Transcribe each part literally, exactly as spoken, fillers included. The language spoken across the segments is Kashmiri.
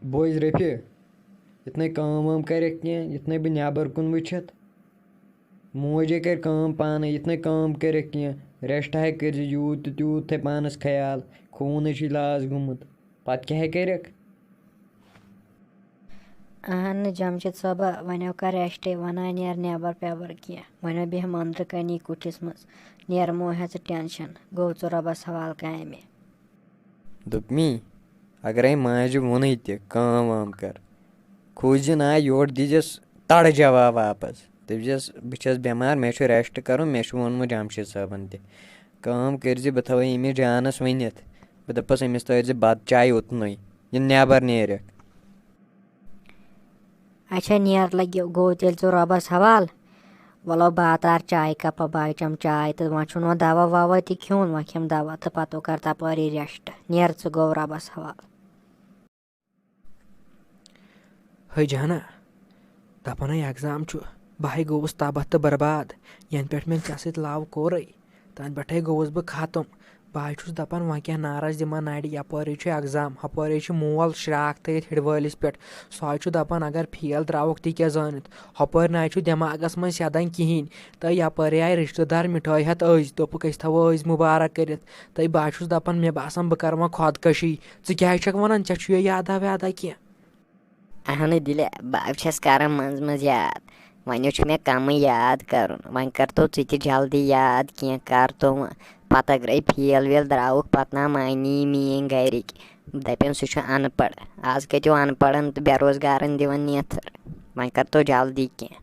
بوز رفیع، یتھ نے کٲم وٲم کرکھ کینٛہہ، یتھ نے بہٕ نٮ۪بر کُن وٕچھتھ، موجے کرِ کٲم پانے، یتھ نے کٲم کرکھ کینٛہہ، rest ہے کٔرزِ، یوٗت تہٕ تیوٗت تھٲے پانس خیال، خوٗنٕے چھُے لاس گوٚمُت، پتہٕ کیٛاہ ہے کرکھ؟ اہن نہٕ جمشید صٲبہ، وۄنۍ کر ریسٹے، ونان نیر نٮ۪بر پیبر کینٛہہ، وۄنۍ بیٚہمہٕ أنٛدرٕ کنی کُٹھِس منٛز، نیر مو ہےٚ ژٕ ٹینشن، گوٚو ژٕ رۄبس حوالہٕ کامہِ۔ دوٚپمی، اگرے ماجہِ ووٚنُے تہِ، کٲم وٲم کر، کھوٗژ زِ نہ یورٕ دیٖزٮ۪س تڑٕ جواب واپس، دٔپزٮ۪س، بہٕ چھَس بٮ۪مار، مےٚ چھُ ریسٹ کرُن، مےٚ چھُ ووٚنمُت جمشید صٲبن تہِ، کٲم کٔرۍ زِ، بہٕ تھاوَے أمِس جانس ؤنِتھ، بہٕ دَپس أمِس تٲرۍ زِ بتہٕ چاے اوٚتنُے، یہِ نٮ۪بر نیرٮ۪کھ۔ اچھا، نیر لگیو، گوٚو تیٚلہِ ژٕ رۄبس حوال۔ وَلو باتار چایہِ کپا، بہٕ چَم چاے تہٕ وۄنۍ چھُنہٕ وۄنۍ دوا ووا تہِ کھیوٚن، وۄنۍ کھٮ۪م دوا تہٕ پتہٕ کر تپٲری ریسٹ۔ نیر ژٕ، گوٚو رۄبس حوال۔ ہے جہانا، دپان ہے ایگزام چھُ، بہٕ ہے گوٚوُس تباہ تہٕ برباد، ینہٕ پٮ۪ٹھ مےٚ ژےٚ سۭتۍ love کوٚرے۔ تَنہٕ پٮ۪ٹھَے گوٚوُس بہٕ ختم۔ بہٕ حظ چھُس دَپان، وۄنۍ کیٛاہ نعرٕ دِمہٕ نَرِ، یَپٲرۍ چھُ ایگزام، ہُپٲرۍ چھُ مول شرٛاکھ تھٲیِتھ ہِڑوٲلِس پٮ۪ٹھ۔ سُہ حظ چھُ دَپان، اگر فیل درٛاوُکھ، تہِ کیٛاہ زٲنِتھ؟ ہُپٲرۍ نہ حظ چھُ دٮ۪ماغَس منٛز سیٚدان کِہیٖنۍ۔ تہٕ یَپٲرۍ آے رِشتہٕ دار مِٹھٲے ہٮ۪تھ أزۍ، دوٚپُکھ، أسۍ تھاوو أزۍ مُبارک کٔرِتھ۔ تہٕ بہٕ حظ چھُس دَپان، مےٚ باسان، بہٕ کَرٕ وۄنۍ خۄدکٔشی۔ ژٕ کیٛازِ چھَکھ وَنان؟ ژےٚ چھُے یادہ ویادہ کینٛہہ؟ اہنہٕ دِلہِ، بہٕ چھَس کران منٛزٕ منٛزٕ یاد۔ وۄنۍ چھُ مےٚ کمٕے یاد کرُن۔ وۄنۍ کر تو ژٕ تہِ جلدی یاد، کینٛہہ کر تو وۄنۍ۔ پتہٕ اگرے فیل ویل درٛاوُکھ، پتہٕ نا مانی میٛٲنۍ گرِکۍ۔ دپن، سُہ چھُ ان پڑھ۔ آز کتیو ان پڑھن تہٕ بے روزگارن دِوان نیتھر۔ وۄنۍ کر تو جلدی کینٛہہ۔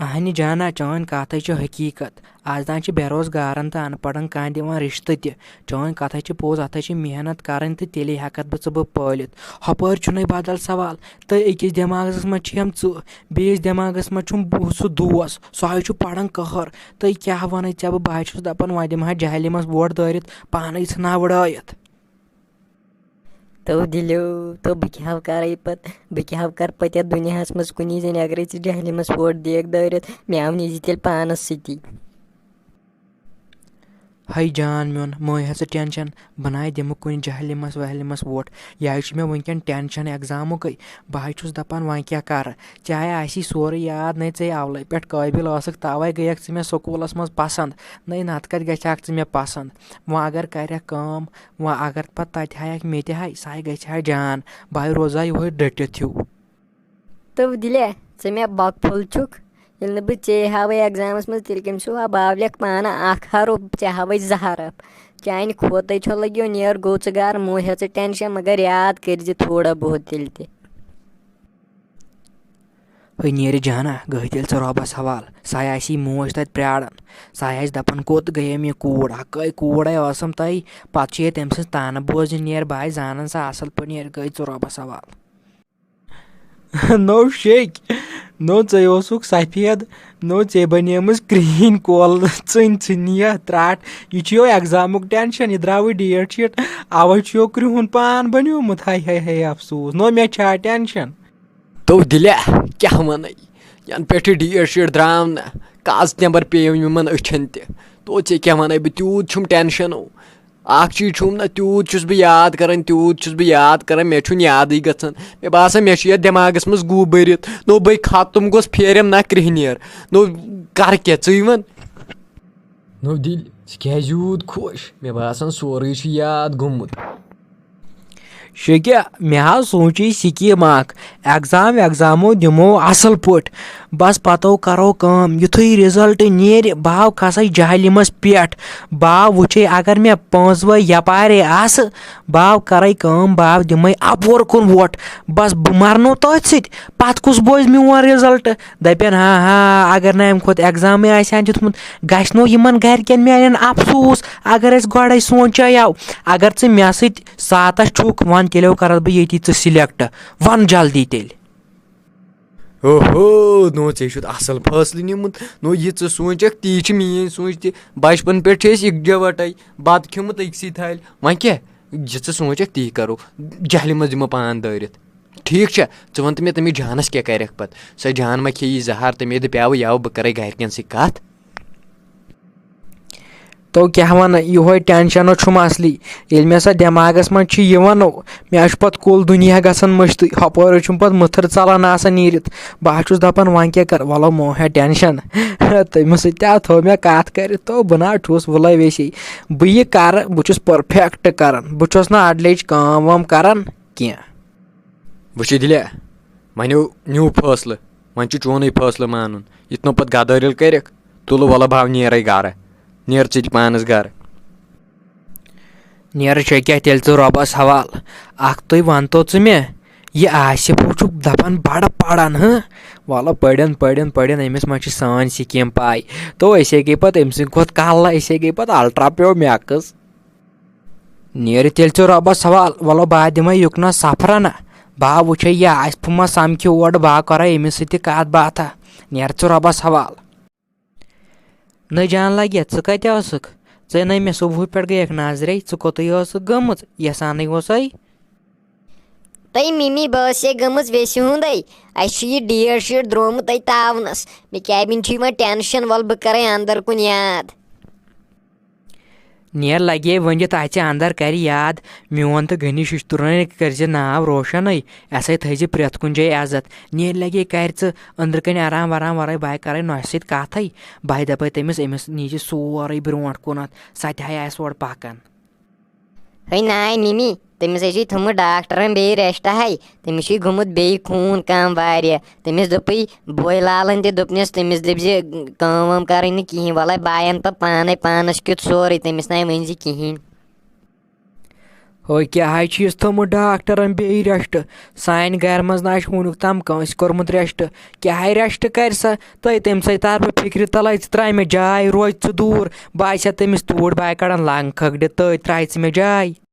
اہنہِ جانا، چٲنۍ کتھ ہے چھِ حقیقت۔ از تام چھِ بے روزگارن تہٕ ان پڑھن کانٛہہ دِوان رشتہٕ تہِ۔ چٲنۍ کتھ ہے چھِ پوٚز، اتھ ہے چھِ محنت کرٕنۍ تہٕ تیٚلے ہٮ۪ککھ بہٕ ژٕ بہٕ پٲلِتھ۔ ہۄپٲرۍ چھُنَے بدل سوال۔ تہٕ أکِس دٮ۪ماغس منٛز چھِ یِم ژٕ، بیٚیِس دٮ۪ماغس منٛز چھُم بہٕ سُہ دوس، سُہ ہے چھُ پران قہر۔ تہٕ کیٛاہ ونے ژےٚ بہٕ، بہٕ ہے چھُس دپان وۄنۍ دِمہٕ ہا جہلمس ووٹ دٲرِتھ، پانے ژھٕنہٕ ہا وٕڑٲیِتھ۔ تو دِلیو، تو بہٕ کیٛاہ ہو کرے پتہٕ، بہٕ کیٛاہ ہو کرٕ پتہٕ یتھ دُنیاہس منٛز کُنی زٔنۍ، اگرے ژٕ جہلمس ووٹ دِکھ دٲرِتھ، مےٚ آو نِزِ تیٚلہِ پانس سۭتی۔ ہے جان میون، مہٕ ہے ژٕ ٹینشن، بہٕ نہ دِمہٕ کُنہِ جہلمس وہلمس ووٹ۔ یہِ ہے چھُ مےٚ وٕنکیٚن ٹینشن ایگزامُکے۔ بہٕ ہے چھُس دپان وۄنۍ کیٛاہ کرٕ؟ ژےٚ ہے آسی سورُے یاد، نے ژے اولے پٮ۪ٹھ قٲبل ٲسٕکھ، توے گٔیکھ ژٕ مےٚ سکوٗلس منٛز پسند، نے نتہٕ کتہِ گژھِ ہاکھ ژٕ مےٚ پسند؟ وۄنۍ اگر کرکھ کٲم، وۄنۍ اگر پتہٕ تتہِ ہایکھ مےٚ تہِ ہاے، سۄ ہاے گژھِ ہا جان، بہٕ ہاے روزٕ ہا یِہوے ڈٔٹِتھ ہیوٗ۔ تو دِلے، ژٕ مےٚ بۄکہٕ پھوٚل چھُکھ؟ ییٚلہِ نہٕ بہٕ ژےٚ ہاوے ایگزامس منٛز، تیٚلہِ کٔمۍ سُہ ہا باولٮ۪کھ پانہٕ اکھ حرف، ژےٚ ہاوے زٕ حرف۔ چانہِ کھوتَے چھو لگیو نیر، گوٚو ژٕ گار، مو ہےٚ ژٕ ٹینشن، مگر یاد کٔرۍ زِ تھوڑا بہت تیٚلہِ تہِ۔ ہے نیرِ جہانا، گٔے تیٚلہِ ژٕ رۄبس حوال۔ سۄ آسی موج تتہِ پیاران۔ سۄ آسہِ دپان، کوٚت گٔیے مےٚ کوٗر؟ اکٲے کوٗر ہے ٲسٕم تۄہہِ۔ پتہٕ چھِ یہِ تٔمۍ سٕنٛز تانہٕ بوزٕنۍ۔ نیر بہٕ آسہِ زانان سۄ اصل پٲٹھۍ، نیر گٔے ژٕ رۄبس حوال۔ نو شیٚکۍ، نو ژے اوسُکھ سفید، نو ژے بنیمٕژ کرٛہِنۍ کۄل، ژٕنۍ ژٕنۍ یہِ ترٛٹھ۔ یہِ چھُ یو ایگزامُک ٹینشن، یہِ درٛاوٕے ڈیٹ شیٖٹ، اوے چھُ یو کرٛہُن پان بنیومُت۔ ہاے ہاے ہاے افسوس، نو مےٚ چھا ٹینشن۔ تو دِلیا، کیٛاہ وَنَے؟ ینہٕ پٮ۪ٹھٕ ڈیٹ شیٖٹ درٛاو نہ، کاژ نٮ۪بر پیٚیَم یِمن أچھن تہِ۔ تو ژےٚ کیٛاہ وَنَے بہٕ، تیوٗت چھُم ٹینشن۔ اکھ چیٖز چھُم نہ، تیوٗت چھُس بہٕ یاد کران، تیوٗت چھُس بہٕ یاد کران، مےٚ چھُنہٕ یادٕے گژھان۔ مےٚ باسان، مےٚ چھُ یتھ دٮ۪ماغس منٛز گُہہ بٔرِتھ۔ نو بٔے ختم گوس، پھیرم نہ کرٛہنیر۔ نو کر کیٛاہ ژٕے وَن؟ نو دِل، ژٕ کیٛازِ یوٗت خۄش؟ مےٚ باسان، سورُے چھُ یاد گوٚمُت۔ شیٚکیٛاہ، مےٚ حظ سوٗنٛچے سکیٖم اکھ، ایگزام ویگزامو دِمو اصل پٲٹھۍ، بس پتو کرو کٲم، یُتھُے رِزلٹ نیرِ، بہٕ ہاو کھسے جہلمس پٮ۪ٹھ، بہٕ ہاو وٕچھے اگر مےٚ پانٛژوے یپارے آسہٕ، بہٕ ہاو کرے کٲم، بہٕ ہاو دِمے اپور کُن ووٹ، بس بہٕ مرنو تٔتھۍ سۭتۍ، پتہٕ کُس بوزِ میون رِزلٹ؟ دپن، ہا ہا، اگر نہٕ امہِ کھۄتہٕ ایگزامٕے آسہِ ہا دیُتمُت، گژھِ نو یِمن گرِکٮ۪ن میانٮ۪ن افسوٗس، اگر اسہِ گۄڈے سونٛچے یو۔ اگر ژٕ مےٚ سۭتۍ ساتس چھُکھ، ون تیٚلہِ کرس بہٕ ییٚتی ژٕ سِلیکٹ، ون جلدی تیٚلہِ۔ اوہو، نو ژےٚ چھُتھ اصل فٲصلہٕ نیومُت۔ نو یہِ ژٕ سونٛچکھ، تی چھِ میٲنۍ سونٛچ تہِ۔ بچپن پٮ۪ٹھ چھِ أسۍ یکجا وٹے، بتہٕ کھیوٚمُت أکسٕے تھالہِ۔ وۄنۍ کیٛاہ؟ یہِ ژٕ سونٛچکھ، تی کرو۔ جہلہِ منٛز دِمو پان دٲرِتھ۔ ٹھیٖک چھا؟ ژٕ وَن تہٕ مےٚ، تٔمِس جانَس کیٛاہ کَرٮ۪کھ پَتہٕ؟ سۄ جان ما کھیٚیہِ زَہر؟ تٔمۍ دَپیٛاو، یَو، بہٕ کَرَے گَرِکٮ۪ن سۭتۍ کَتھ۔ تو کیٛاہ وَنہٕ، یِہوے ٹٮ۪نشَنو چھُم اَصلی۔ ییٚلہِ مےٚ سۄ دٮ۪ماغَس منٛز چھِ یِوان، مےٚ چھُ پَتہٕ کُل دُنیا گژھان مٔشتٕے، ہۄپٲرۍ چھُم پَتہٕ مٕتھٕر ژَلان آسان نیٖرِتھ۔ بہٕ ہا چھُس دَپان، وۄنۍ کیٛاہ کَرٕ، وَلہٕ مو ہے ٹٮ۪نشَن۔ تٔمِس سۭتۍ تہِ ہا تھٲو مےٚ کَتھ کٔرِتھ، تو بہٕ نہ حظ چھُس وٕلے ویسے۔ بہٕ یہِ کَرٕ، بہٕ چھُس پٔرفیکٹ کَران، بہٕ چھُس نہٕ اَڈٕلیچ کٲم وٲم کَران کینٛہہ۔ وٕچھ دِلیا، وۄنۍ نیوٗ، نیوٗ فٲصلہٕ، وۄنۍ چھُ چونُے فٲصلہٕ مانُن۔ یِتھ نہٕ پَتہٕ غدٲرِل کٔرِکھ، تُلہٕ وَلہٕ بہٕ ہاو نیرَے گَرٕ، نیر ژٕ تہِ پانَس گَرٕ۔ نیرٕ چھے کیٛاہ تیٚلہِ ژٕ رۄبَس حوال۔ اَکھ تُہۍ وَنتو ژٕ مےٚ، یہِ آصِف ہیوٗ چھُ دَپان بَڑٕ پَران، ہہ؟ وَلہٕ پٔرِن، پٔرِن، پٔرِن، أمِس ما چھِ سٲنۍ سِکیٖم پَے؟ تو أسے گٔے پَتہٕ أمۍ سٕنٛدِ کھۄتہٕ کَلہٕ، أسے گٔے پَتہٕ الٹرا پیو میکٕس۔ نیرِ تیٚلہِ ژٕ رۄبَس حوال، وَلہٕ بہٕ دِمَے یُکنَس سفرَنہ۔ بہٕ وٕچھے یہِ آصِف ما سَمکھِ اورٕ، بہٕ کَرَے أمِس سۭتۍ تہِ کَتھ باتھا۔ نیرٕ ژٕ رۄبَس حوال۔ نہ جان لگے، ژٕ کتہِ ٲسٕکھ؟ ژٕ نے مےٚ صبحہٕ پٮ۪ٹھ گٔیَکھ نظرے، ژٕ کوٚتٕے ٲسٕکھ گٔمٕژ؟ یژھانٕے اوسَے۔ تۄہہِ مِمی، بہٕ ٲسے گٔمٕژ ویسہِ ہُنٛدے۔ اَسہِ چھُ یہِ ڈیٹ شیٹ درٛومُت تۄہہِ تاونس۔ مےٚ کیٛابِن چھُ یِوان ٹینشن، وَلہٕ بہٕ کرے اندر کُن یاد۔ نیر لگے ؤنِتھ اَژِ اندر کرِ یاد۔ میون تہٕ غنی ششتُرنٕے کٔرزِ ناو روشنٕے۔ اَسے تھٲیزِ پرٛٮ۪تھ کُنہِ جایہِ عزت۔ نیر لگے کرِ ژٕ أنٛدرٕ کنہِ آرام ورام ورٲے، بہٕ کرے نۄشہِ سۭتۍ کتھے۔ بہٕ دپے تٔمِس، أمِس نیٖزِ سورُے برونٛٹھ کُنتھ، سۄ تہِ ہاے آسہِ اورٕ پکان۔ ہے ناے مِمی، تٔمِس ہے چھُے تھوٚمُت ڈاکٹرن بیٚیہِ ریسٹ ہاے۔ تٔمِس چھُے گوٚمُت بیٚیہِ خوٗن کم واریاہ۔ تٔمِس دوٚپُے بوے لالن تہِ دوٚپنس، تٔمِس دٔپزِ کٲم وٲم کرٕنۍ نہٕ کِہیٖنۍ، وَلے بہٕ اَنہٕ پتہٕ پانے پانس کیُتھ سورُے، تٔمِس ناے ؤنزِ کِہیٖنۍ۔ ہو کیٛاہ حظ چھُ یُس تھوٚمُت ڈاکٹرن بیٚیہِ ریسٹ؟ سانہِ گرِ منٛز نہ چھُ وُنیُک تام کٲنٛسہِ کوٚرمُت ریسٹ۔ کیٛاہ ہے ریسٹ کرِ سا؟ تۄہہِ تٔمۍ سٕے طرفہٕ فِکرِ تلے، ژٕ ترٛاے مےٚ جاے، روزِ ژٕ دوٗر۔ بہٕ آسہِ ہا تٔمِس توٗرۍ، بہٕ آے کڑان لنٛگ کھکھرِ، تٔتۍ ترٛایہِ ژٕ مےٚ جاے۔